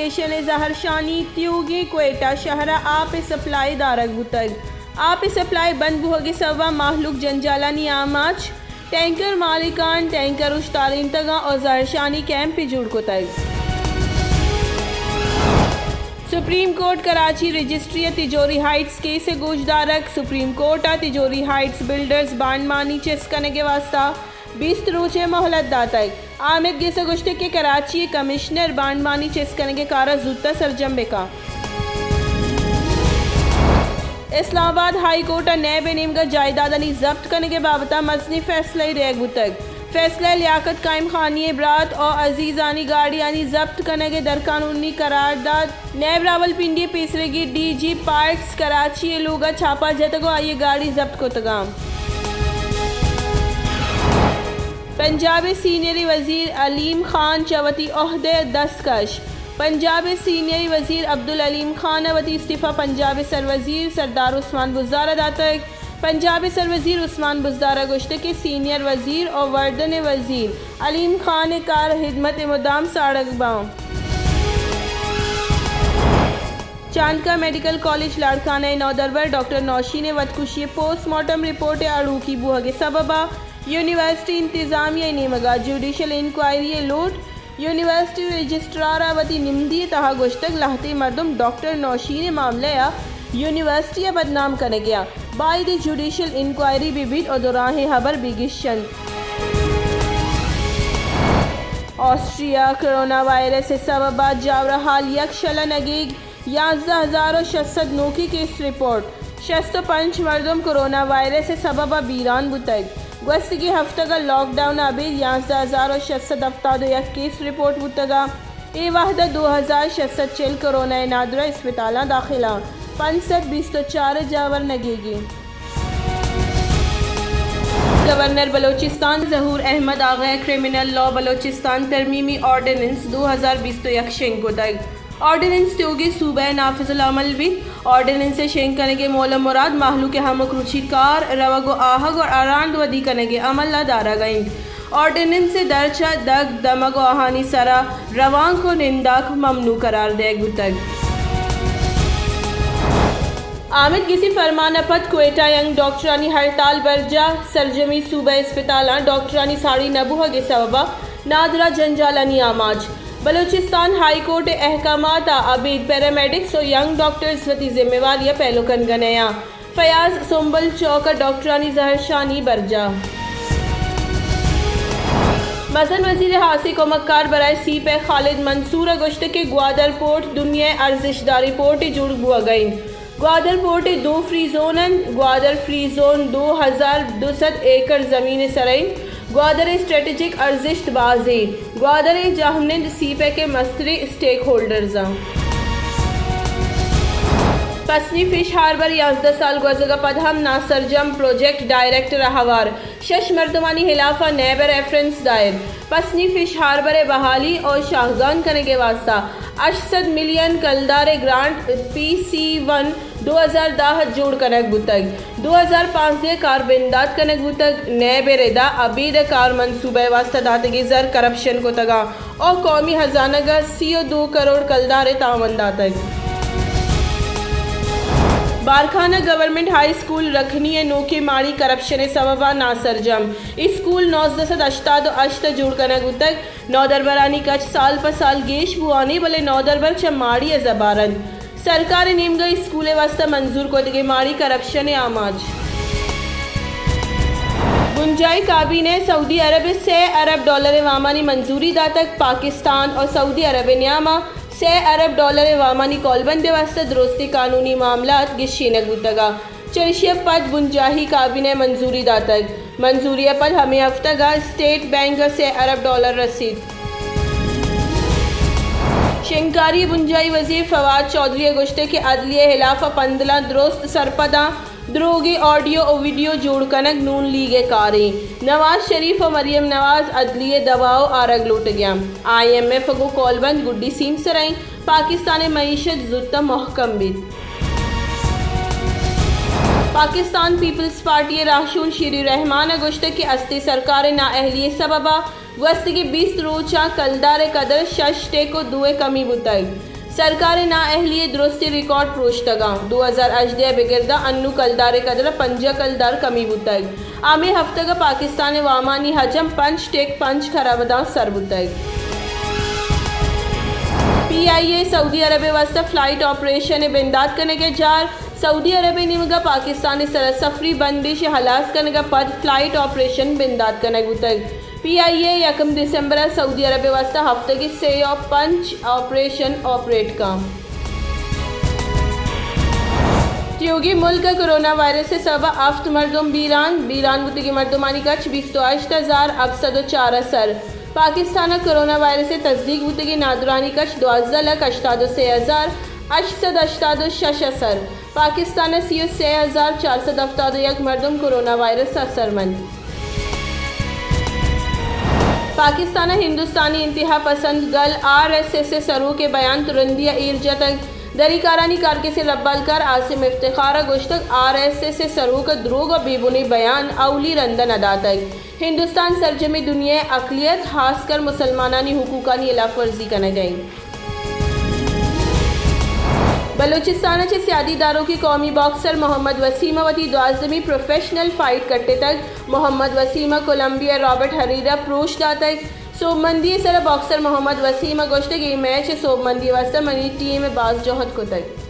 اسٹیشن ءِ زہرشانی، تیوگیں کوئٹہ شہر ءَ آپ ءِ سپلائی دارگ بوتگ۔ آپ ءِ سپلائی بند بوہگ ءِ سبب ءَ مہلوک جنجالانی آماچ۔ ٹینکر مالکان ٹینکر اوشتارینتگ اَنت ءُ زہرشانی کیمپے جوڑ کتگ۔ سپریم کورٹ کراچی رجسٹری ءِ تجوری ہائٹس کیس ءِ گوشدارگ۔ سپریم کورٹ ءَ تجوری ہائٹس بلڈرز بانڈمانی چست کنگ ءِ واستہ بیست روچ ءِ مہلت داتگ۔ آمید گس ءَ گوشتگ کہ کراچی ءِ کمشنر بانڈمانی چست کنگ ءِ کار ءَ زوت ءَ سرجم بہ کنت۔ اسلام آباد ہائی کورٹ ءَ نیب ءِ نیمگ ءَ جائیدادانی ضبط کنگ ءِ بابت ءَ مزنیں فیصلہ ئے دیگ بوتگ۔ فیصلہ ءَ لیاقت قائم خانی ءِ برات ءُ عزیزانی گاڑیانی ضبط کنگ ءَ درقانونی قرار دات۔ نیب راولپنڈی ءِ پیسریگیں ڈی جی پارکس کراچی ءِ لوگ ءَ چھاپہ جتگ ءُ آئی ءِ گاڑی ضبط کتگ اَنت۔ پنجاب ءِ سینئر وزیر علیم خان چہ وتی عہدہ ءَ دست کش۔ پنجاب ءِ سینئر وزیر عبدالعلیم خان ءَ وتی استعفی پنجاب ءِ سروزیر سردار عثمان بزدار ءَ داتگ۔ پنجاب ءِ سروزیر عثمان بزدار ءَ گوشتگ کہ سینئر وزیر ءُ وردن ءِ وزیر علیم خان ءِ کار ءُ ہدمت ءِ مدام ساڑگ باں۔ چاندکا میڈیکل کالج لاڑکانہ ءِ نودربر ڈاکٹر نوشین ءِ وتکشی ءِ پوسٹ مارٹم رپورٹ ءِ اڑوکی بوہگ ءِ سبب ءَ یونیورسٹی انتظامیہ ءِ نیمگ ءَ جوڈیشل انکوائری ءِ لوٹ۔ یونیورسٹی رجسٹرار ءَ وتی نمدی ءِ تہا گوشتگ، لہتیں مردم ڈاکٹر نوشین ءِ معاملہ ءَ یونیورسٹی ءَ بدنام کنگ ءَ اَنت، باید اِنت جوڈیشل انکوائری بہ بیت ءُ دراہیں ہبر بہ گیش اَنت۔ آسٹریا، کرونا وائرس ءِ سبب ءَ جاور ءِ حال، یک شل ءَ نگیگ، یازدہ ہزار ءُ شش سد نوکیں کیس رپورٹ۔ شست ءُ پنچ مردم کرونا وائرس ءِ سبب ءَ بیران بوتگ۔ گوستگیں ہفتگ ءَ لاک ڈاؤن ءَ ابید یازدہ ہزار ءُ شش سد ہفتاد ءُ یک کیس رپورٹ بوتگ ءُ اے وہد ءَ دو ہزار شش سد چل کرونا ءِ نادراہ اسپتالاں داخل اَنت، پنچ سد بیست ءُ چار ءِ جاور نگیگ اَنت۔ گورنر بلوچستان ظہور احمد آغا ءَ کرمنل لاء بلوچستان ترمیمی آرڈیننس دو ہزار بیست ءُ یک شنگ کتگ۔ آرڈیننس تیوگیں صوبہ ءِ نافذ العمل بیت۔ آرڈیننس ءِ شنگ کنگ ءِ مول ءُ مراد مہلوک ءِ ہمک روچی کار، روگ ءُ آہگ ءُ راندا ودی کنگ ءِ عمل ءَ دارگ ءَ اِنت۔ آرڈیننس ءِ در چہ دگ، دمگ ءُ آہانی سر ءَ روانک ءُ ننداک ممنوع قرار دئیگ بوتگ۔ آمید گس ءِ فرمان ءَ پد کوئٹہ ینگ ڈاکٹرانی ہڑتال برجاہ، سرجمیں صوبہ اسپتالاں ڈاکٹرانی ساڑی نہ بوہگ ءِ سبب ءَ نادراہ جنجالانی آماچ۔ بلوچستان ہائی کورٹ ءِ احکامات ءَ ابید پیرامیڈکس ءُ ینگ ڈاکٹرز وتی ذمہ واری ءَ پیلو کنگ ءَ نہ اَنت۔ فیاض سنبل چوک ءَ ڈاکٹرانی زہرشانی برجاہ۔ مزن وزیر ءِ ہاسیں کمکار برائے سی پیک خالد منصور ءَ گوشتگ کہ گوادر پورٹ دنیا ءِ ارزشت داریں پورٹے جوڑ بوہگ ءَ اِنت۔ گوادر پورٹ ءِ دو فری زون اَنت۔ گوادر فری زون دو ہزار دو سد ایکڑ زمین ءِ سر ءَ اِنت۔ گوادر ءِ اسٹریٹجک ارزشت باز اِنت۔ گوادر ءِ جاہمنند سی پیک ءِ مستریں اسٹیک ہولڈرز اَنت۔ پسنی فش ہاربر یازدہ سال گوزگ ءَ پد ہم ناسرجم، پروجیکٹ ڈائریکٹر ءَ ہوار، شش مردمانی ہلاف ءَ نیب ءَ ریفرنس دائر۔ پسنی فش ہاربر ءِ بحالی ءُ شاہگان کنگ ءِ واستہ ہشت سد ملین کلدار ءِ گرانٹ پی سی ون دو ہزار دہ ءَ جوڑ کنگ بوتگ، دو ہزار پانزدہ ءَ کار بندات کنگ بوتگ۔ نیب ءِ ردا ابید ءَ کار منصوبہ ءِ واستہ داتگیں زر کرپشن کتگ اَنت ءُ قومی ہزانگ ءَ سی ءُ دو کروڑ کلدار ءِ تاوان داتگ۔ بارکھان ءَ گورنمنٹ ہائی اسکول رکھنی ءِ نوکیں ماڑی کرپشن ءِ سبب ءَ ناسرجم۔ اسکول نوزدہ سد ہشتاد ءُ ہشت ءَ جوڑ کنگ بوتگ۔ نودربرانی کچ سال پہ سال گیش بوان اِنت، بلے نودربر چہ ماڑی ءَ زبہر اَنت۔ سرکار ءِ نیمگ ءَ اسکول ءِ واستہ منظور کتگیں ماڑی کرپشن ءِ آماچ۔ بنجاہی کابینہ ءَ سعودی عرب ءِ سے ارب ڈالر ءِ وامانی منظوری داتگ۔ پاکستان ءُ سعودی عرب ءِ نیام ءَ سے ارب ڈالر ءِ وامانی کولبند ءِ واستہ درستیں قانونی معاملات گیشینگ بوتگ اَنت۔ چریشی ءَ پد بنجاہی کابینہ ءَ منظوری داتگ۔ منظوری ءَ پد ہمے ہفتگ ءَ اسٹیٹ بینک ءَ سے ارب ڈالر رسیت۔ شنگکاری بنجاہی وزیر فواد چوہدری ءَ گوشتگ کہ عدلیہ ءِ ہلاف ءَ پندلاں درست سرپد اَنت، دروگیں آڈیو ءُ ویڈیو جوڑ کنگ نون لیگ ءِ کارے۔ نواز شریف ءُ مریم نواز عدلیہ ءِ دباؤ آرگ لوٹگ ءَ اَنت۔ آئی ایم ایف ءَ گوں کولبند گڈی سیمسر ءَ اِنت، پاکستان ءِ معیشت زوت ءَ مہکم بیت۔ پاکستان پیپلز پارٹی ءِ راہشون شیری رحمان ءَ گوشتگ کہ استیں سرکار ءِ نااہلی ءِ سبب ءَ گوستگیں بیست روچ ءَ کلدار ءِ قدر شش ٹیک ءُ دو ءِ کمی بوتگ۔ سرکار ءِ نااہلی ءِ درستیں ریکارڈ پروشتگ اَنت۔ دو ہزار ہژدہ ءَ بگر داں انوں کلدار ءِ قدر ءَ پنجاہ کلدار کمی بوتگ۔ ہمے ہفتگ ءَ پاکستان ءِ وامانی حجم پنچ ٹک پنچ خربداں سر بوتگ۔ پی آئی اے سعودی عرب ءِ واستہ فلائٹ آپریشن ءِ بندات کنگ ءِ جار۔ سعودی عرب ءِ نیمگ ءَ پاکستان ءِ سرا سفری بندش ءِ ہلاس کنگ ءَ پد فلائٹ آپریشن بندات کنگ بوتگ۔ پی آئی اے یکم دسمبر ءَ سعودی عرب ءِ واستہ ہفتگی سے ءُ پنچ آپریشن آپریٹ کنت۔ تیوگیں ملک ءَ کرونا وائرس ءِ سبب ءَ ہفت مردم بیران، بیران بوتگیں مردمانی کچ بیست ءُ ہشت ہزار ہفت سد ءُ چار ءَ سر۔ پاکستان ءَ کرونا وائرس ءِ تصدیق بوتگیں نادرانی کچ دوازدہ لکھ ہشتاد ءُ سے ہزار ہشت سد ہشتاد ءُ شش ءَ سر۔ پاکستان ءَ سی ءُ سے ہزار چار سد ہفتاد ءُ یک مردم کرونا وائرس ءَ سرمند۔ پاکستان ءَ ہندوستانی انتہا پسند گل آر ایس ایس ءِ سروک ءِ بیان ترندی ءَ ایر جتگ۔ دری کارانی کارگس ءِ لبالکار عاصم افتخار ءَ گوشتگ، آر ایس ایس ءِ سروک ءَ دروگ ءُ بے بنیں بیان اولی رند ءَ نہ داتگ۔ ہندوستان سرجمیں دنیا ءِ اقلیت، ہاسکر مسلمانانی حقوقانی ہلاف ورزی کنگ ءَ اِنت۔ بلوچستان ءَ چہ سیادی داروکیں قومی باکسر محمد وسیم ءَ وتی دوازدہمی پروفیشنل فائٹ کٹتگ۔ محمد وسیم ءَ کولمبیا ءِ رابرٹ ہریرا ءَ پروش داتگ۔ سوبمندی ءِ سرا باکسر محمد وسیم ءَ گوشتگ، اے میچ ءِ سوبمندی ءِ واستہ منی ٹیم ءَ باز جہد کتگ۔